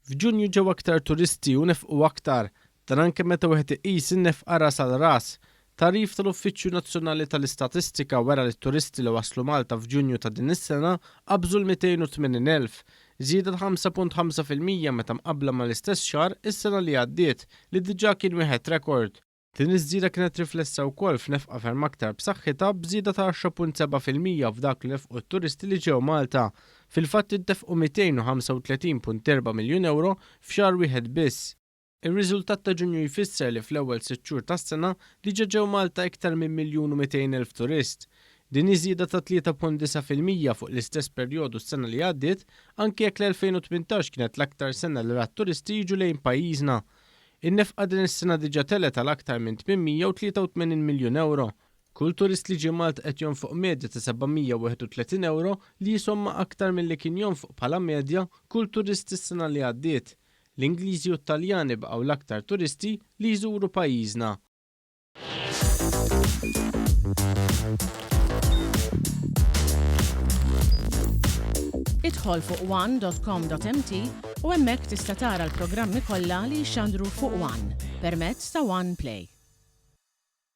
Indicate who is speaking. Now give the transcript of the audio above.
Speaker 1: F'Ġunju ġew aktar turisti u nefqu aktar. Dan anke meta wieħed iqis in-nefqa ras għal ras. Tagħrif tal-Uffiċċju Nazzjonali tal-Istatistika wera li t-turisti li waslu Malta f'Ġunju ta' din is-sena qabżu l-280,000, żieda ta' 5.5% meta mqabbla mal-istess xahar is-sena li għaddiet, li diġà kien wieħed rekord. Din iż-żieda kienet riflessa wkoll f'nefqa ferm aktar b'saħħitha b'żieda ta' 10.7% f'dak li nefqu t-turisti li ġew Malta. Fil-fatt intefqu 235.4 miljun ewro f'xahar wieħed biss. Ir-riżultat ta' Ġunju jfisser li fl-ewwel sitt xhur tas-sena diġà ġew Malta iktar minn 1,200,000 turist. Din hi żieda ta' 3.9% fuq l-istess perjodu s-sena li għaddiet, anke jekk l-2018 kienet l-aktar sena li rat turisti jiġu lejn pajjiżna. In-nefqa din is-sena diġà telgħet għal aktar minn 883 miljun ewro. Kull turist li ġie Malta qed jonfoq medja ta' 731 ewro li hi somma aktar milli kien jonfoq bħala medja kull turist is-sena li għaddiet. L-Ingliżi u t-Taljani baqgħu l-aktar turisti li jżuru pajjiżna.
Speaker 2: Idħol fuq one.com.mt u hemmhekk tista' tara l-programmi kollha li jixxandru fuq One permezz ta' One Play.